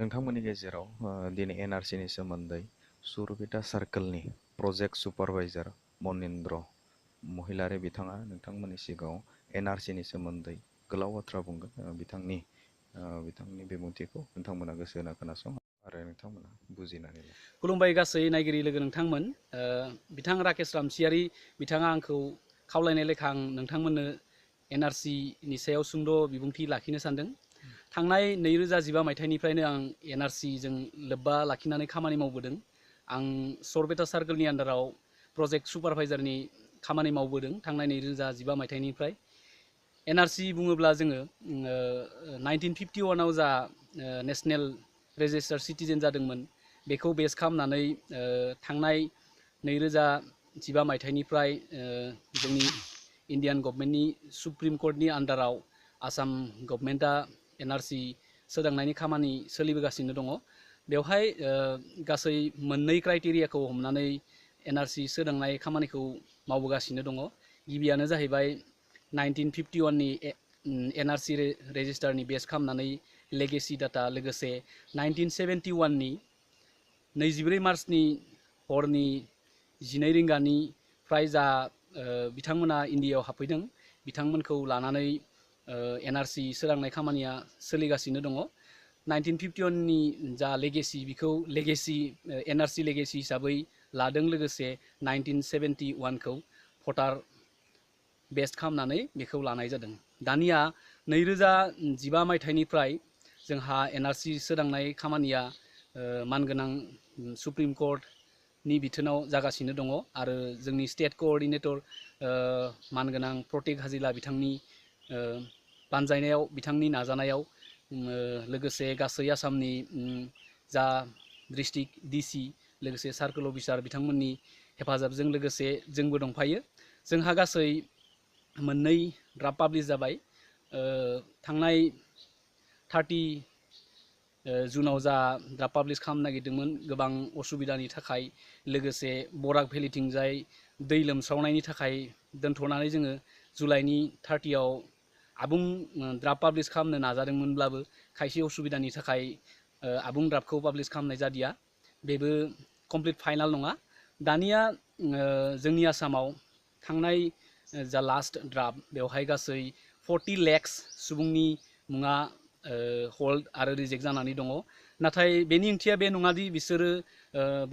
नोंथांमोननि गेजेराव दिनै एनआरसिनि सोमोन्दै सुरपेटा सार्कोलनि प्रजेक्ट सुपारभाइजार मनिन्द्र महिलारि बिथाङा नोंथांमोननि सिगाङाव एनआरसिनि सोमोन्दै गोलाव बाथ्रा बुंगोन। बिथांनि बिबुंथिखौ नोंथांमोना गोसो होना खोनासं आरो नोंथांमोना बुजिनानै ला। खुलुमबाय गासै नायगिरि लोगो नोंथांमोन। बिथां राकेश रामसियारि बिथाङा आंखौ खावलायनाय लेखा आं नोंथांमोननो एनआरसिनि सायाव सुंद' बिबुंथि लाखिनो सानदों। थांनाय 2015 मायथाइनिफ्रायनो आं एनआरसिजों लोब्बा लाखिनानै खामानि मावबोदों। आं सरपेटा सार्कोलनि आन्दाराव प्रजेक्ट सुपारभाइजारनि खामानि मावबोदों थांनाय 2015 मायथाइनिफ्राय। एनआरसि बुङोब्ला जोङो 1951आव जा नेशनेल रेजिस्टार सिटिजेन जादोंमोन बेखौ बेस खालामनानै थांनाय 2015 मायथाइनिफ्राय जोंनि इन्डियान गभर्नमेन्टनि सुप्रिम कर्टनि आन्दाराव आसाम गभर्नमेन्टआ एनआरसि सोदांनायनि खामानि सोलिबोगासिनो दङ। बेवहाय गासै मोननै क्राइटेरियाखौ हमनानै एनआरसि सोदांनाय खामानिखौ मावबोगासिनो दङ। गिबियानो जाहैबाय 1951नि एनआरसि रेजिस्टारनि बेस खालामनानै लेगेसि डाटा, लोगोसे 1971नि 24 मार्चनि हरनि 12 रिंगानिफ्राय जा बिथांमोना इन्डियायाव हाबफैदों बिथांमोनखौ लानानै एनआरसि सोदांनाय खामानिया सोलिगासिनो दङ। 1951नि जा लेगेसि बिखौ एनआरसि लेगेसि हिसाबै लादों, लोगोसे 1971खौ भटार बेस खालामनानै बेखौ लानाय जादों। दानिया 2015 मायथाइनिफ्राय जोंहा एनआरसि सोदांनाय खामानिया मानगोनां सुप्रिम कर्टनि बिथोनाव जागासिनो दङ आरो जोंनि स्टेट कअर्डिनेटर मानगोनां प्रटेक हाजिला बिथांनि बानजायनायाव, बिथांनि नाजानायाव, लोगोसे गासै आसामनि जा डिस्ट्रिक्ट डिसि लोगोसे सार्कोल अफिसार बिथांमोननि हेफाजाबजों लोगोसे जोंबो दंफायो। जोंहा गासै मोननै ड्राफ्ट पाब्लिश जाबाय। थांनाय 30 जुनाव जा ड्राफ्ट पाब्लिश खालामनो नागिरदोंमोन, गोबां असुबिदानि थाखाय लोगोसे बराक भेलिथिंजाय दै लोमस्रावनायनि थाखाय दोनथ'नानै जोङो जुलाइनि 30आव आबुं ड्राफ्ट पाब्लिश खालामनो नाजादोंमोनब्लाबो खायसे असुबिदानि थाखाय आबुं ड्राफ्टखौ पाब्लिश खालामनाय जादिया। बेबो कमप्लिट फाइनाल नङा। दानिया जोंनि आसामाव थांनाय जा लास्ट ड्राफ्ट बेवहाय गासै 40 लाख सुबुंनि मुङा हल्ड आरो रिजेक्ट जानानै दङ। नाथाय बेनि ओंथिया बे नङादि बिसोरो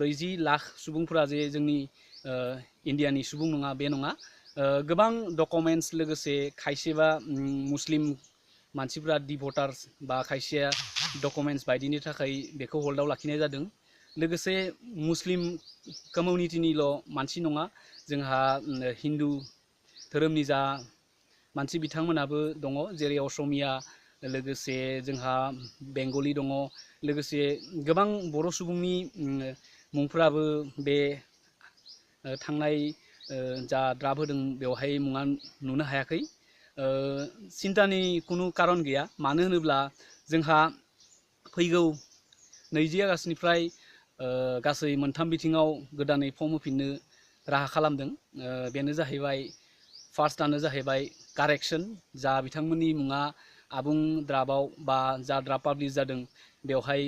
40 लाख सुबुंफोरा जे जोंनि इन्डियानि सुबुं नङा, बे नङा। गोबां डकुमेन्टस लोगोसे खायसेबा मुस्लिम मानसिफ्रा डिभटार्स बा खायसेया डकुमेन्टस बायदिनि थाखाय बेखौ हल्डआव लाखिनाय जादों। लोगोसे मुस्लिम कमिउनिटिनिल' मानसि नङा, जोंहा हिन्दु धोरोमनि जा मानसि बिथांमोनाबो दङ, जेरै असमिया, लोगोसे जोंहा बेंगलि दङ, लोगोसे गोबां बर' सुबुंनि मुंफोराबो बे थांनाय जा ड्राफ्ट होदों बेवहाय मुङा नुनो हायाखै। सिन्तानि खुनु कारन गैया, मानो होनोब्ला जोंहा फैगौ 20 आगष्टनिफ्राय गासै मोनथाम बिथिङाव गोदानै फर्म होफिननो राहा खालामदों। बेनो जाहैबाय, फार्स्टआनो जाहैबाय कारेक्सन, जा बिथांमोननि मुङा आबुं ड्राफ्टआव बा जा ड्राफ्ट पाब्लिश जादों बेवहाय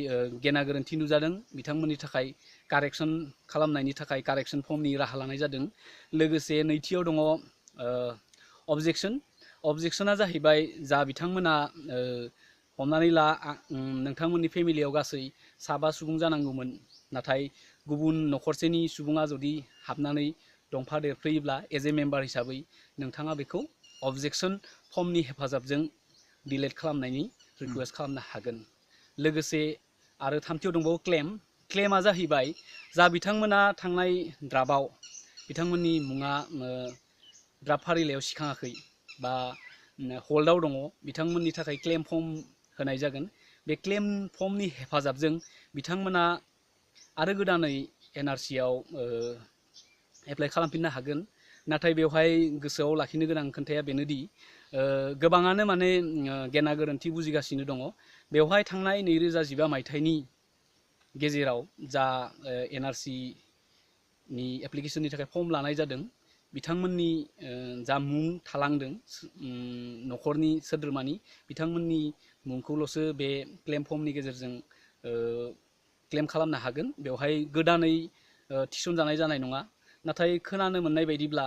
गेना गोरोन्थि नुजादों, बिथांमोननि थाखाय कारेक्सन खालामनायनि थाखाय कारेक्सन फर्मनि राहा लानाय जादों। लोगोसे नैथियाव दङ अबजेक्सन। अबजेक्सना जाहैबाय, जा बिथांमोना हमनानै ला नोंथांमोननि फेमिलियाव गासै 7 सुबुं जानांगौमोन, नाथाय गुबुन न'खरसेनि सुबुङा जुदि हाबनानै दंफा देरफैयोब्ला एज ए मेम्बार हिसाबै नोंथाङा बेखौ अबजेक्सन फर्मनि हेफाजाबजों डिलेट खालामनायनि रिकुवेस्ट खालामनो हागोन। लोगोसे आरो थामथियाव दंबावो क्लेम। क्लेमा जाहैबाय, जा बिथांमोना थांनाय ड्राफ्टआव बिथांमोननि मुङा ड्राफ्ट फारिलाइयाव सिखाङाखै बा हल्डआव दङ, बिथांमोननि थाखाय क्लेम फर्म होनाय जागोन। बे क्लेम फर्मनि हेफाजाबजों बिथांमोना आरो गोदानै एनआरसियाव एप्लाइ खालामफिननो हागोन। नाथाय बेवहाय गोसोआव लाखिनो गोनां खोथाया बेनोदि गोबाङानो माने गेना गोरोन्थि बुजिगासिनो दङ। बेवहाय थांनाय 2015 मायथाइनि गेजेराव जा एनआरसिनि एप्लिकेसननि थाखाय फर्म लानाय जादों, बिथांमोननि जा मुं थालांदों न'खरनि सोद्रोमानि, बिथांमोननि मुंखौल'सो बे क्लेम फर्मनि गेजेरजों क्लेम खालामनो हागोन बेवहाय गोदानै थिसनजानाय जानाय नङा नाथाय खोनानो मोननाय बायदिब्ला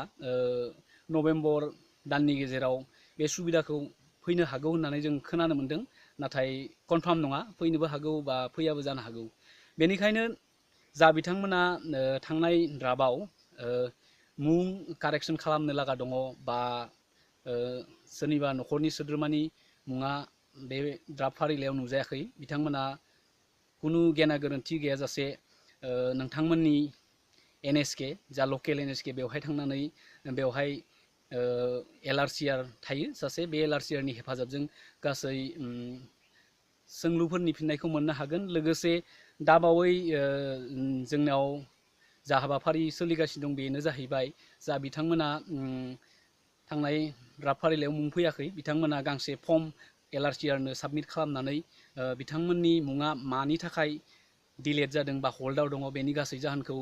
नभेम्बर दाननि गेजेराव बे सुबिदाखौ फैनो हागौ होननानै जों खोनानो मोन्दों नाथाय कनफार्म नङा फैनोबो हागौ बा फैयाबो जानो हागौ बेनिखायनो जा बिथांमोना थांनाय ड्राफ्टआव मुं कारेक्सन खालामनो लागा दङ बा सोरनिबा न'खरनि सोद्रोमानि मुङा बे ड्राफ्ट फारिलाइयाव नुजायाखै बिथांमोना कुनु गेना गोरोन्थि गैयाजासे नोंथांमोननि NSK जा लकेल NSK बेवहाय थांनानै बेवहाय LRCR थायो सासे बे LRCR नि हेफाजाबजों गासै सोंलुफोरनि फिननायखौ मोननो हागोन लोगोसे दाबावै जोंनाव जा हाबाफारि सोलिगासिनो दं बेनो जाहैबाय जा बिथांमोना थांनाय ड्राफ्ट फारिलाइयाव मुं फैयाखै बिथांमोना गांसे फर्म LRCR नो साबमिट खालामनानै बिथांमोननि मुङा मानि थाखाय डिलेट जादों बा हल्डआव दङ बेनि गासै जाहोनखौ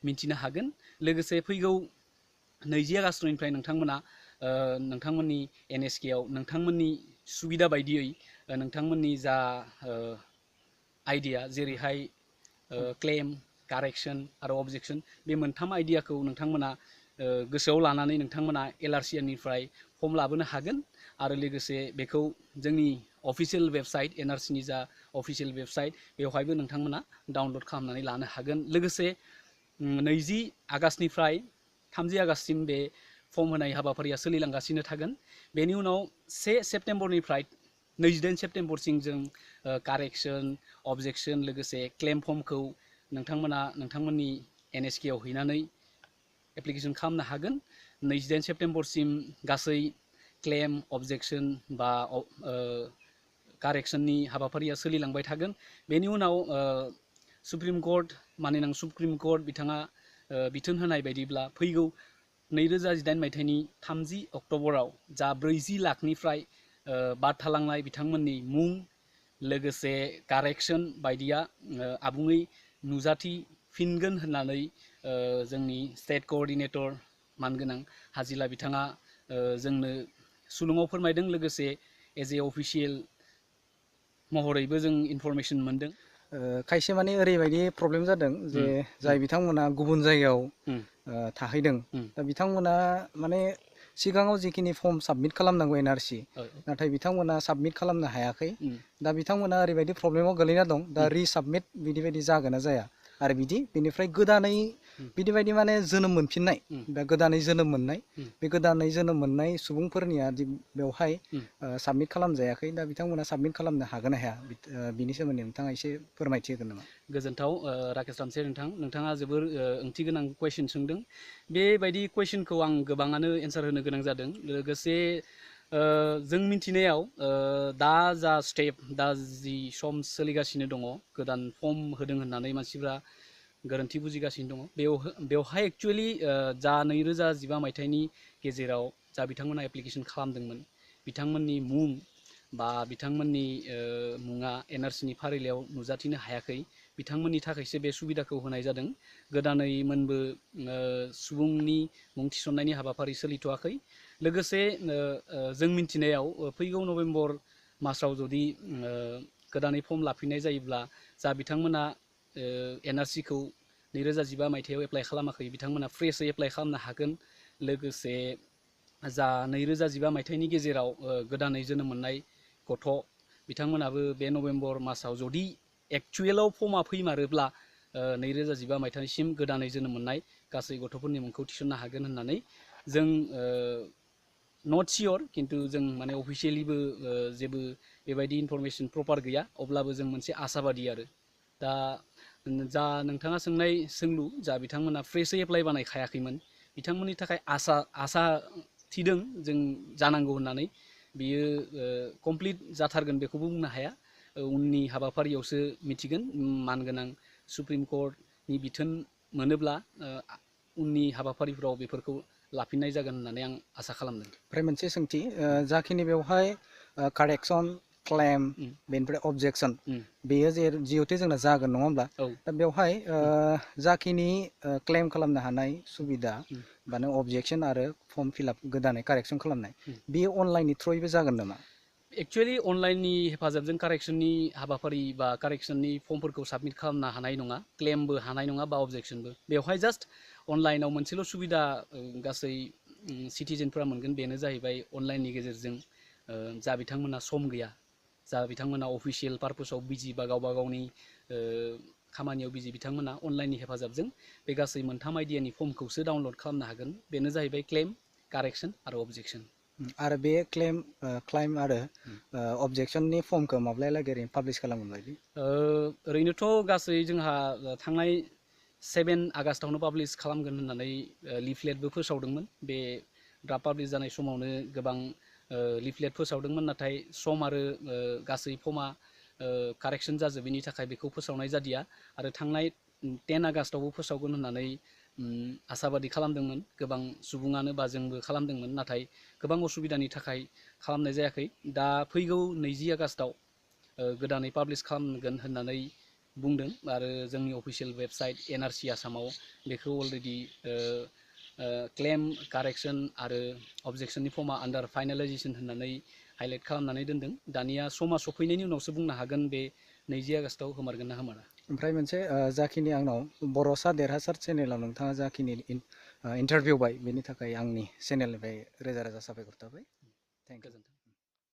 मिन्थिनो हागोन लोगोसे फैगौ 20 आगस्टनिफ्राय नोंथांमोना नोंथांमोननि NSK आव नोंथांमोननि सुबिदा बायदियै नोंथांमोननि जा आइडिया जेरैहाय क्लेम कारेक्सन आरो अबजेक्सन बे मोनथाम आइडियाखौ नोंथांमोना गोसोआव लानानै नोंथांमोना LRCR निफ्राय फर्म लाबोनो हागोन आरो लोगोसे बेखौ जोंनि अफिसियेल वेबसाइट NRC नि जा अफिसियेल वेबसाइट बेवहायबो नोंथांमोना डाउनलड खालामनानै लानो हागोन लोगोसे 20 आगस्टनिफ्राय 30 आगस्टसिम बे फर्म होनाय हाबाफारिया सोलिलांगासिनो थागोन बेनि उनाव 1 सेप्तेम्बरनिफ्राय 28 सेप्तेम्बरसिम जों कारेक्सन अबजेक्सन लोगोसे क्लेम फर्मखौ नोंथांमोना नोंथांमोननि NSK आव हैनानै एप्लिकेसन खालामनो हागोन 28 सेप्तेम्बरसिम गासै क्लेम अबजेक्सन बा कारेक्सननि हाबाफारिया सोलिलांबाय थागोन बेनि उनाव सुप्रिम कोर्ट मानिनां सुप्रिम कोर्ट बिथाङा बिथोन होनाय बायदिब्ला फैगौ 2018 मायथाइनि 30 अक्ट'बराव जा 40 लाखनिफ्राय बाद थालांनाय बिथांमोननि मुं लोगोसे कारेक्सन बायदिया आबुङै नुजाथिफिनगोन होननानै जोंनि स्टेट कोअर्डिनेटर मानगोनां हाजिला बिथाङा जोंनो सुलुङाव फोरमायदों लोगोसे एज ए अफिसियेल महरैबो जों इनफरमेसन मोनदों खायसे माने ओरैबायदि प्रब्लेम जादों जे जाय बिथांमोना गुबुन जायगायाव थाहैदों दा बिथांमोना माने सिगाङाव जिखिनि फर्म साबमिट खालामनांगौ NRC नाथाय बिथांमोना साबमिट खालामनो हायाखै दा बिथांमोना ओरैबायदि प्रब्लेमाव गोलैना दं दा रिसाबमिट बिदि जागोन ना जाया आरो बिनिफ्राय गोदानै बिदिबायदि माने जोनोम मोनफिननाय दा गोदानै जोनोम मोननाय बे गोदानै जोनोम मोननाय सुबुंफोरनिया बेवहाय साबमिट खालामजायाखै दा बिथांमोना साबमिट खालामनो हागोन ना हाया बिनि सोमोन्दै नोंथाङा एसे फोरमायथि होगोन नामा गोजोनथाव राकेश रामसे नोंथाङा जोबोर ओंथि गोनां कुइसन सोंदों बेबायदि कुइसनखौ आं गोबाङानो एन्सार होनो गोनां जादों लोगोसे जों मिन्थिनायाव दा जा स्टेप दा जि सम सोलिगासिनो दङ गोदान फर्म होदों होननानै मानसिफ्रा गोरोन्थि बुजिगासिनो दङ बेवहाय एक्चुवेलि जा 2015 मायथाइनि गेजेराव जा बिथांमोना एप्लिकेसन खालामदोंमोन बिथांमोननि मुं बा बिथांमोननि मुङा NRC नि फारिलाइयाव नुजाथिनो हायाखै बिथांमोननि थाखायसो बे सुबिदाखौ होनाय जादों गोदानै मोनबो सुबुंनि मुं थिसननायनि हाबाफारि सोलिथ'वाखै लोगोसे जों मिन्थिनायाव फैगौ नभेम्बर मासाव जुदि गोदानै फर्म लाफिननाय जायोब्ला जा बिथांमोना NRC खौ 2015 मायथाइयाव एप्लाइ खालामाखै बिथांमोना फ्रेशयै एप्लाइ खालामनो हागोन लोगोसे जा 2015 मायथाइनि गेजेराव गोदानै जोनोम मोननाय गथ' बिथांमोनाबो बे नभेम्बर मासाव जुदि एक्चुवेलाव फर्मा फैमारोब्ला 2015 मायथाइसिम गोदानै जोनोम मोननाय गासै गथ'फोरनि मुंखौ थिसननो हागोन होननानै जों नट सियर खिन्थु जों माने अफिसियेलिबो जेबो बेबायदि इनफरमेसन प्रपार गैया अब्लाबो जों मोनसे आसाबादि आरो दा जा नोंथाङा सोंनाय सोंलु जा बिथांमोना फ्रेशयै एप्लाइ बानायखायाखैमोन बिथांमोननि थाखाय आसा थिदों जों जानांगौ होननानै बियो कमप्लिट जाथारगोन बेखौबो बुंनो हाया उननि हाबाफारियावसो मिथिगोन मानगोनां सुप्रिम कोर्टनि बिथोन मोनोब्ला उननि हाबाफारिफ्राव बेफोरखौ लाफिननाय जागोन होननानै आं आसा खालामदों ओमफ्राय मोनसे सोंथि जाखिनि बेवहाय कारेक्सन क्लेम बेनिफ्राय अबजेक्सन बेयो जिहेतु जोंना जागोन नङा होमब्ला दा बेवहाय जाखिनि क्लेम खालामनो हानाय सुबिदा बा नों अबजेक्सन आरो फर्म फिलआप गोदानै कारेक्सन खालामनाय बेयो अनलाइननि थ्रुयैबो जागोन नामा एक्चुवेलि अनलाइननि हेफाजाबजों कारेक्सननि हाबाफारि बा कारेक्सननि फर्मफोरखौ साबमिट खालामनो हानाय नङा, क्लेमबो हानाय नङा बा अबजेक्सनबो। बेवहाय जास्ट अनलाइनाव मोनसेल' सुबिदा गासै सिटिजेनफोरा मोनगोन, बेनो जाहैबाय अनलाइननि गेजेरजों जा बिथांमोना सम गैया, जा बिथांमोना अफिसियेल पार्पसाव बिजि बा गावबा गावनि खामानियाव बिजि, बिथांमोना अनलाइननि हेफाजाबजों बे गासै मोनथाम आइडियानि फर्मखौसो डाउनलड खालामनो हागोन। बेनो जाहैबाय क्लेम, कारेक्सन आरो अबजेक्सन। आरो बे क्लाइम आरो अबजेक्सननि फर्मखौ माब्लायालागै ओरैनो पाब्लिश खालामगोन बायदि? ओरैनोथ' गासै जोंहा थांनाय 7 आगस्टआवनो पाब्लिश खालामगोन होननानै लिफलेटबो फोसावदोंमोन। बे ड्राफ्ट पाब्लिश जानाय समावनो गोबां लिफलेट फोसावदोंमोन, नाथाय सम आरो गासै फर्मा कारेक्सन जाजोबैनि थाखाय बेखौ फोसावनाय जादिया। आरो थांनाय 10 आगस्टआवबो फोसावगोन होननानै आसाबादि खालामदोंमोन गोबां सुबुङानो, बा जोंबो खालामदोंमोन, नाथाय गोबां असुबिदानि थाखाय खालामनाय जायाखै। दा फैगौ 20 आगस्टआव गोदानै पाब्लिश खालामगोन होननानै बुंदों, आरो जोंनि अफिसियेल वेबसाइट एनआरसि आसामाव बेखौ अलरेडि क्लेम, कारेक्सन आरो अबजेक्सननि फर्मा आन्डार फाइनालाइजेसन होननानै हाइलाइट खालामनानै दोनदों। दानिया समा सफैनायनि उनावसो बुंनो हागोन बे 20 आगस्टआव होमारगोन ना होमारा। ओमफ्राय मोनसे जाखिनि आंनाव बर'सा देरहासार चेनेलाव नोंथाङा जाखिनि इन्टारभिउ बाय, बेनि थाखाय आंनि चेनेलनिफ्राय रोजा रोजा साबायखर थाबाय। Thank you.